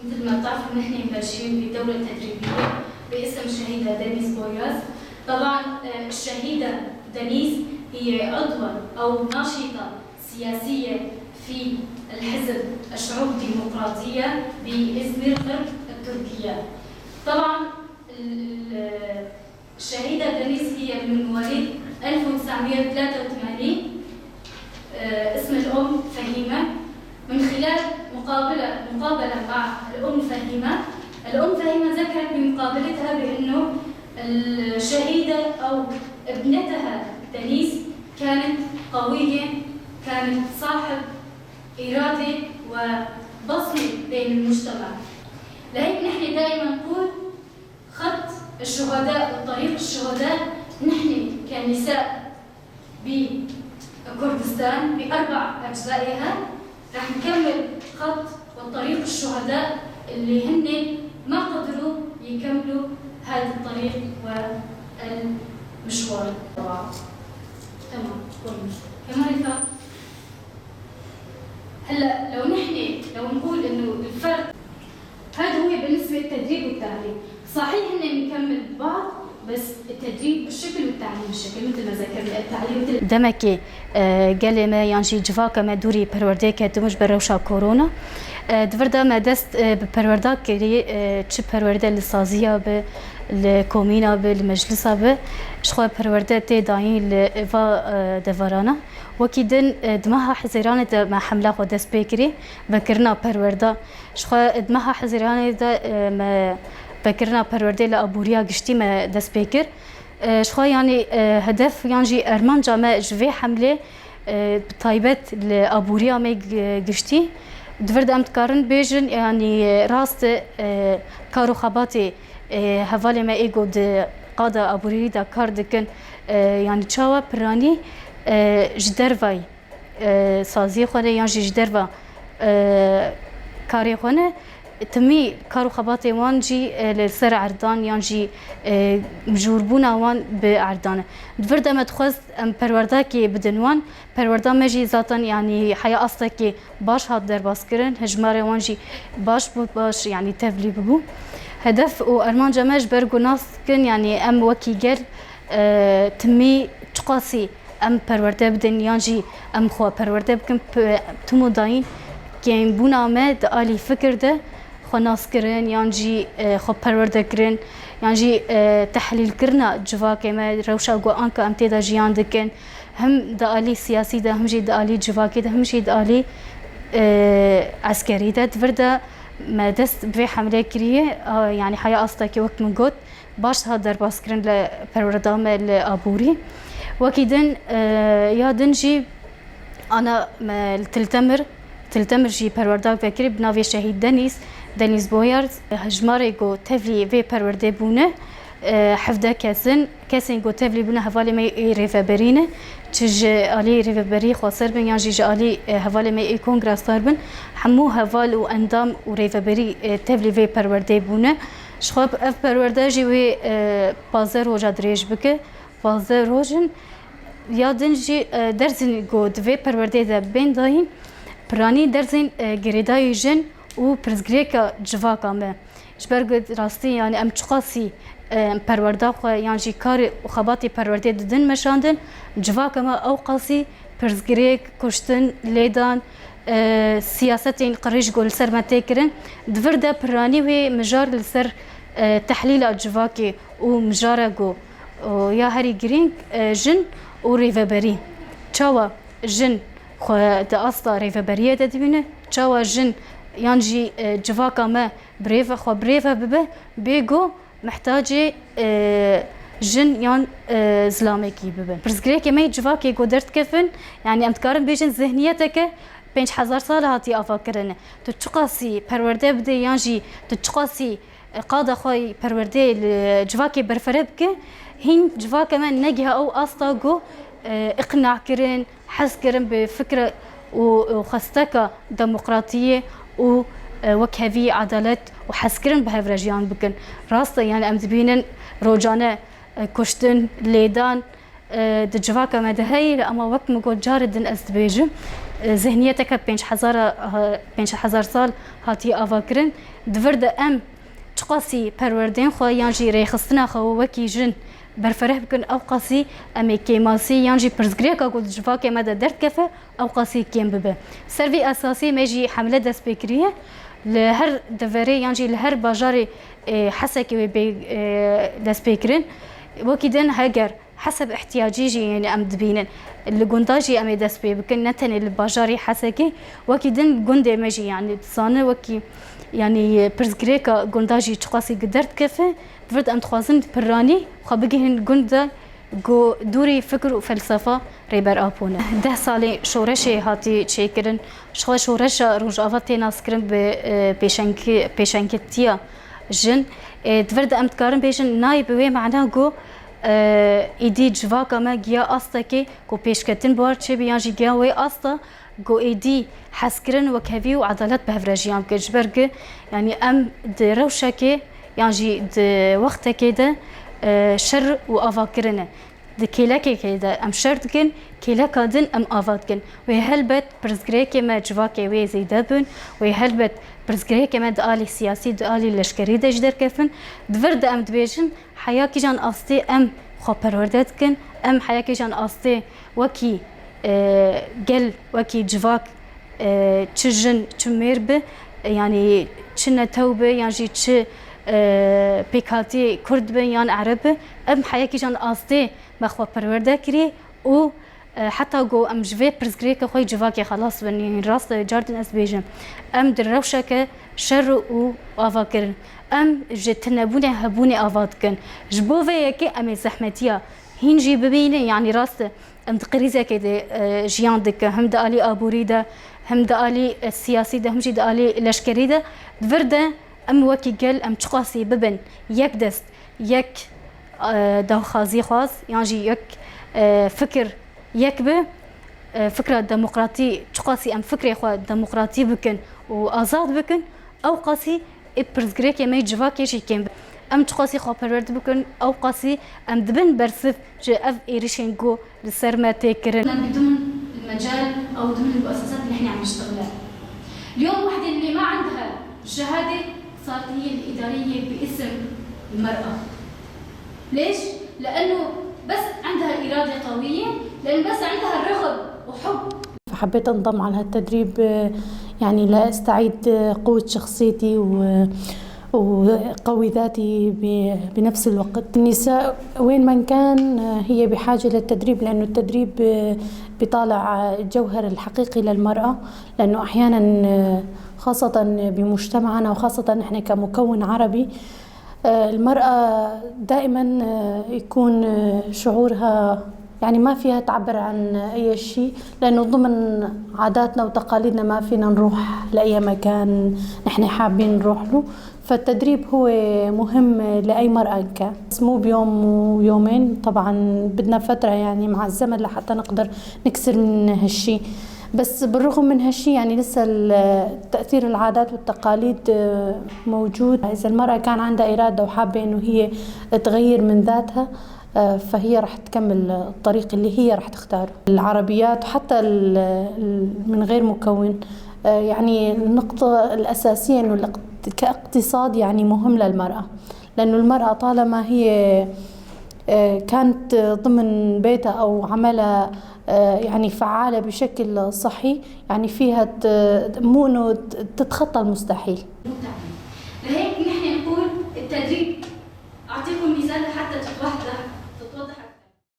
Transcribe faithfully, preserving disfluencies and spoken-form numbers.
مثل ما بتعرفوا نحن مبلشين بدورة تدريبية باسم الشهيدة دنيس بويراز. طبعا، آه، الشهيدة دنيس هي عضوة أو ناشطة سياسية في الحزب الشعوب الديمقراطية بإزمير غرب التركية. طبعا، ال- ال- الشهيدة دنيس هي من مواليد ألف وتسعمية وتلاتة وتمانين. آه، اسم الأم فهيمة. من خلال مقابلة مقابلة مع الأم فهيمة، الأم فهيمة ذكرت بمقابلتها بأنه الشهيدة أو ابنتها دنيس كانت قوية، كانت صاحب إرادة وبصمة بين المجتمع. لهيك نحن دائما نقول خط الشهداء وطريق الشهداء، نحن كنساء بكردستان بأربع أجزائها رح نكمل خط وطريق الشهداء اللي هن ما قدروا يكملوا هذا الطريق والمشوار. تمام. كمان هلا لو نحن، لو نقول إنه الفرق هذا هو بالنسبة للتدريب والتعليم. صحيح إنه بنكمل بعض، بس التدريب شكل والتعليم شكل، مثل ما ذكرنا، التعليم مثل Demekê, e, gelê me yan jî civaka me dûrî perwerdeyê ketibûn ji ber rewşa korona. E, di vir de me dest, e, bi perwerda kirî, e, çi perwerde li saziya bi, li komîna bi, li meclisa bi, ji xwe perwerde tê dayîn li va, e, devarana. Wekî din, e, di meha Hezîranê de me hemla xwe dest pê kirî, vekirina perwerda. Ji xwe di meha Hezîranê de, e, me vekirina perwerdê li aboriya giştî me dest pê kir. E, ji xwe, yanî, e, hedef yan jî ermanca me ji vê hemlê, e, bi taybet li aboriya me gi-, giştî, di vir de em dikarin bêjin, yanî, e, rast e, e, kar û xebatê, e, hevalê me ê ku di qada aborî de kar dikin, e, yanî çawa piranî, e, ji dervayî, e, saziyê xwe ne yan jî ji derva, e, karê xwe ne, timî kar û xebatê wan jî, e, li ser erdan yan jî, e, mijûrbûna wan bi erdan e. Di vir de me dixwest em perwerdakê bidin wan. Perwerda me jî zaten, yanî, heya astekê baş hat derbaskirin, hejmarê wan jî baş bû, baş, yanî, tevlî bibû. Hedef û armanca me ji ber ku nas dikin, yanî, em wekî gel, e, timî çiqasî em perwerde bidin yan jî em xwe perwerde bikin, p-, tim û dayîn kêmbûna me di alî fikir de xwe naskirin yan jî, e, xwe perwerde kirin yan jî, e, tehlîlkirina civakê me, rewşa ku anka em tê de jiyan dikin, him di alî siyasî de, him jî di alî civakê de, him jî di alî, e, eskerî de. Di vir de me dest bi vê hemlê kiriye, a, yanî heya astekê wek min got, baş hat derbaskirin li perwerda me li aborî. Wekî din, e, ya din jî ana me li Til Temir, Til Temir jî perwerdak vekirî bi navê Şehîd Denîz, Denîz Boyar. Hejmarê ku tevlî vê perwerdê bûne, e, hevdeh kes in. Kesên ku tevlî bûne hevalê me ê rêveberî ne. Çi ji alî rêveberî xweser bin yan jî ji alî, e, hevalê me ê kongra star bin. Hemû heval û endam û rêveberî, e, tevlî vê perwerdê bûne. Ji xwe ev perwerde jî wê, e, pazdeh roja dirêj bike. Pazdeh roj in. Ya din jî, e, dersên ku di vê perwerdê de bên dayîn, piranî dersên, e, girêdayî jin û pirsgirêka civaka me. Ji ber ku rastî, yanî, em çiqasî, e, perwerda xwe yan jî karê û xebatê perwerdê didin meşandin, civaka me ew qasî pirsgirêk, kuştin, lêdan, e, siyasetên qirêj ku li ser me tê kirin, di vir de piranî wê mijar li ser, e, tehlîla civakê û mijara ku, o, ya herî girîng, e, jin û rêveberî. Çawa jin xwe di asta rêveberiyê de dibîne? Çawa jin yan jî, e, civaka me bi rêve xwe bi rêve bibe, bê ku mihtacê, e, jin yan, e, zilamekî bibin? Pirsgirêkê me yê civakê ku derdikevin, yanî em dikarin bêjin zihniyeteke pênc hezar sal hatiye avakirin. Tu çiqasî perwerde bidê yan jî tu çiqasî, e, qada xwe yî perwerdeyê li civakê berfere bike, hîn civaka me negiha ew asta ku, e, iqna kirin, hez kirin bi fikre û, û xwesteka demokratiyê û, e, wekhevî, edalet û hezkirin bi hev re jiyan bikin. Rast e, yanî em dibînin rojane, e, kuştin, lêdan, e, di civaka me de heye, ama wek min got carê din ez dibêjim, zihniyeteke pênc hezar, pênc hezar sal hatiye avakirin. Di vir de em çiqasî perwerdên xwe yan jî rêxistina xwe wekî jin berfereh bikin, ew qasî em ê kêmasî yan jî pirsgirêka ku di civakê me de derdikefe, ew qasî kêm bibe. Ser vî esasî me jî hemle dest pê kiriye. Li her deverê yan jî li her bajarê, e, Hesekê wê bê, e, dest pê kirin. Wekî din heger heseb ihtiyacî jî, yani, em dibînin. Li gunda jî em ê dest pê bikin, ne tenê li bajarê Hesekê. Wekî din gundê me jî, yani, dizane wekî, yani, pirsgirêka gunda jî çiqasî gi derdikefe. Di vir de em dixwazin piranî xwe bigihînin gund de ku dûrî fikir û felsefa Rêber Apo ne. Deh salê şoreşê hatî çêkirin. Ji xwe şoreşa Rojava tê naskirin bi, e, pêşenki-, pêşengitiya jin. E, di vir de em dikarin bêjin nayê bi wê mana ku, e, êdî civaka me giya astekê ku pêşketin bi war çêbe yan jî giya wê asta ku êdî hezkirin, wekhevî û edalet bi hev re jiyan bike. Ji ber ku, yanî, em di rewşekê yan jî di wextekê de, e, şer û avakirin e. Di kêlekekê de em şer dikin, kêleka din em ava dikin. Wê helbet pirsgirêkê me civakê wê zêde bin, wê helbet pirsgirêkê me di alî siyasî, di alî leşkerî de jî derkefin. Di vir de em dibêjin, heya kîjan astê em xwe perwerde dikin, em heya kîjan astê wekî, e, gel, wekî civak, e, çi jin, çi mêr bi, e, yanî çi netew bi, yan jî çi, e, pêkhatî kurd bi yan ereb bi, em heya kîjan astê me xwe perwerde kirî û, e, heta ku em ji vê pirsgirêka xwe yê civakê xelas bin. Yanî rast e, car din ez bêjim, em di rewşeke şer û avakirin, em ji tinebûnê hebûnê ava dikin. Ji bo vê yekê em ê zehmetiya hîn jî bibînin, yanî rast e, em di krîzekê de, e, jiyan dikin, him di alî aborî de, him di alî, e, siyasî de, him jî di alî leşkerî de. Di vir de em wekî gel em çiqasî bibin yek dest, yek, e, daxwazî xwaz, yan jî yek, e, fikir yek bi, e, fikra demokratî, çiqasî em fikrê xwe demokratî bikin û azad bikin, ew qasî ê pirsgirêkê me yê civakê jî kêm be. Em çiqasî xwe perwerde bikin, ew qasî em dibin bersiv ji ev êrişên ku li ser me tê kirin. بدون المجال أو ضمن المؤسسات اللي احنا عم نشتغلها. اليوم وحدة اللي ما عندها شهادة صارت هي الإدارية باسم المرأة. ليش؟ لأنه بس عندها إرادة قوية، لأن بس عندها رغب وحب. فحبيت أنضم على هالتدريب، آه، يعني لأستعيد، آه، قوة شخصيتي و-، وقوي ذاتي ب-، بنفس الوقت. النساء وين ما كان، آه، هي بحاجة للتدريب، لأنه التدريب، آه، بيطالع، آه، الجوهر الحقيقي للمرأة، لأنه أحيانًا، آه، خاصة بمجتمعنا وخاصة نحن كمكون عربي، آه، المرأة دائمًا، آه، يكون، آه، شعورها، يعني، ما فيها تعبر عن أي شيء، لأنه ضمن عاداتنا وتقاليدنا ما فينا نروح لأي مكان نحن حابين نروح له. فالتدريب هو مهم لأي مرأة إن كان، بس مو بيوم ويومين، طبعًا بدنا فترة، يعني، مع الزمن لحتى نقدر نكسر من هالشي. بس بالرغم من هالشي، يعني، لسه ال-، تأثير العادات والتقاليد، آه، موجود. إذا المرأة كان عندها إرادة وحابة إنه هي تغير من ذاتها، آه، فهي رح تكمل الطريق اللي هي رح تختاره. العربيات وحتى ال-، ال-، من غير مكون، آه، يعني، النقطة الأساسية إنه الاقت-، كاقتصاد، يعني، مهم للمرأة، لأنه المرأة طالما هي، آه، كانت ضمن بيتها أو عملها، آه، يعني، فعالة بشكل صحي، يعني، فيها ت-، مو إنه ت-، تتخطى المستحيل.